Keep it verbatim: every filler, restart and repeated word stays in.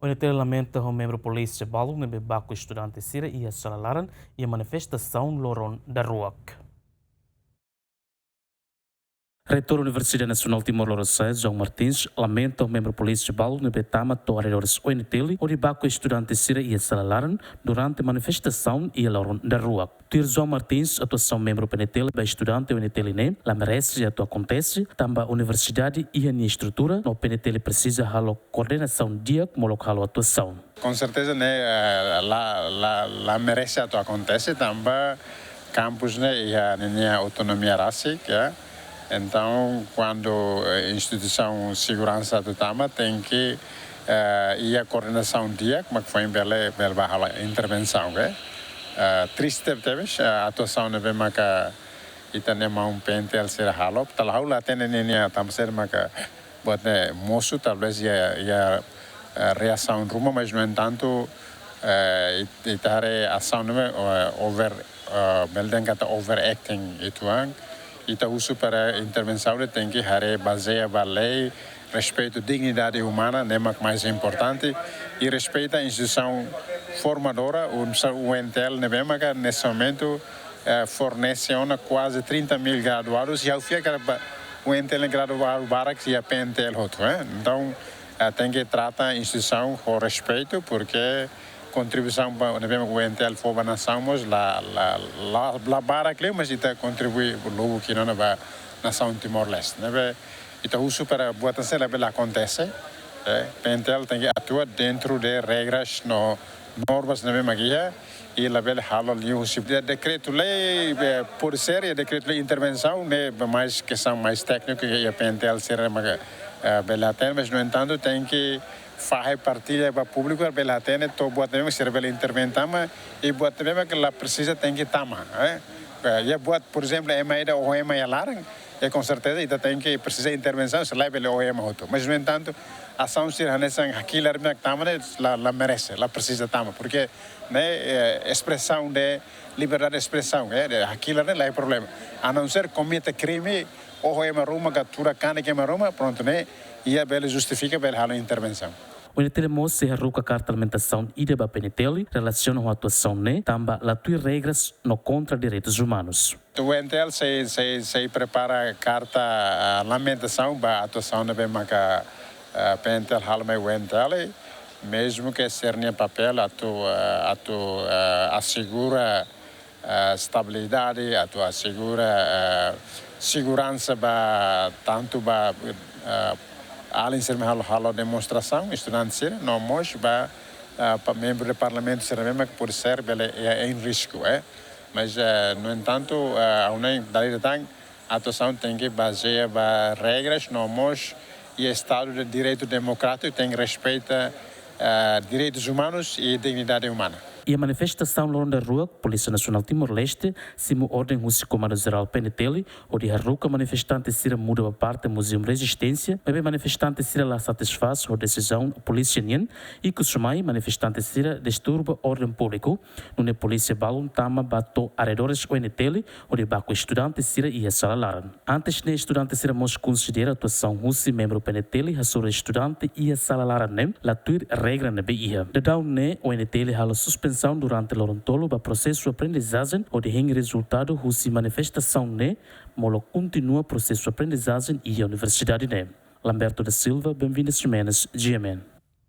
O N T L lamenta ho membru polísia balun ne'ebé baku estudante sira iha sala laran iha manifestasaun loron daruak. Reitór Universidade Nasionál Timor Lorosa'e, João Martins, lamenta ho membru polísia balun ne'ebé tama to'o arredores O N T L hodi baku estudante sira iha sala laran durante manifestasaun iha loron daruak. Tuir João Martins, atuasaun membru P N T L ba estudante O N T L ne'e la merese atu akontese, tanba universidade iha nia estrutura, no P N T L presiza halo koordenasaun di'ak molok halo atuasaun. Com certeza, ne'e, eh, la, la, la merese atu akontese, tanba kampus ne'e iha ninia autonomia rasik, ya. Entaun, kuandu, eh, instituisaun seguransa atu tama, tenke, eh, iha koordenasaun di'ak, mak foin bele, bele ba halo intervensaun, ke? Eh, triste tebes, eh, atuasaun ne'ebé maka ita-nia maun P N T L sira halo, tanba ha'u la hatene ninia, tanba saida maka buat ne'e mosu, talvez iha, iha, eh, reasaun ruma, mas, no entantu, eh, it-, ita haree asaun ne'e, eh, over, eh, bele dehan katak overacting uitoan. Ita husu para intervensaun ne'e tenke haree bazeia ba lei, respeitu dignidade umana, ne'e mak mais importante, i respeita instituisaun formadora, un-, sa-, U N T L ne'ebé maka neste momentu, eh, fornese ona kuaze trinta mil graduadus, i ha'u fiar katak ba U N T L graduadu barak iha P N T L hotu, eh. Entaun, eh, tenke trata instituisaun ho respeitu, porque kontribuisaun ba, ne'ebé U N T L fó ba nasaun mós la, la, la, la barak liu, mas ita kontribui lubuk ona ba nasaun Timor-Leste. Ne'ebé ita husu para buat hanesan ne'e labele akontese, eh, P N T L tenke atua dentro de regras no normas ne'ebé mak iha, i labele halo liu husi de-, dekretu-lei, eh, pode ser, eh, dekretu-lei intervensaun ne'e mais kestaun mais tékniku, i, i P N T L sira maka, eh, bele hatene, mas, no entantu, tenke fahe partilla ba públiku, bele hatene to'o buat ne'ebé sira bele intervén tama, i buat ne'ebé maka la presiza tenke tama, eh. Eh, iha buat, por ezemplu, ema ida oho ema iha laran, i com certeza ita tenke presiza intervensaun, se lae bele oho ema hotu. Mas, no entantu, asaun sira hanesan hakilar mak tama ne'e la, la merese, la presiza tama, porque ne'e, eh, espresaun de, liberdade de espresaun, eh, de hakilar ne'e la iha problema. A não ser komete krime, oho ema ruma, ka tuur kanek ema ruma, prontu, ne'e iha bele justifika, bele halo intervensaun. O N T L mós sei haruka karta lamentasaun ida ba P N T L relasiona ho atuasaun ne'e, tanba la tuir regras no kontra direitus umanus. O N T L sei, sei, sei prepara karta, ah, lamentasaun ba atuasaun ne'ebé maka, ah, P N T L halo mai O N T L, mezmu ke sira-nia papél atu, ah, atu, ah, asegura, ah, estabilidade, atu asegura, ah, seguransa ba, tantu ba, ah, alin sira halo, halo demonstrasaun, estudante sira, no mós ba, ah, pa membru de parlamentu sira ne'ebé mak pode ser bele, eh, em risco, eh. Mas, eh, no entantu, eh, ha'u hanoin dala ida tan, atuasaun tenke bazeia ba regras, no mós iha Estadu de Direitu Demokrátiku tenke respeita, eh, direitus umanus i dignidade umana. Iha manifestasaun loron daruak, Polísia Nasionál Timor-Leste simu orden husi Komandu Jerál P N T L hodi haruka manifestante sira muda ba parte Muzeu Rezisténsia, maibé manifestante sira la satisfás ho desizaun polísia nian, ikusmai manifestante sira disturba orden públiku, nune'e polísia balun tama ba to'o arredores O N T L hodi baku estudante sira iha sala laran. Antes ne'e estudante sira mós konsidera atuasaun husi membru P N T L hasoru estudante iha sala laran ne'e la tuir regra ne'ebé iha. Daudaun ne'e O N T L halo suspensaun durante loron tolu ba prosesu aprendizajen hodi hein rezultadu husi manifestasaun ne'e, molok kontinua prosesu aprendizajen iha universidade ne'e. Lamberto da Silva, Benvinda Ximenes, G M N.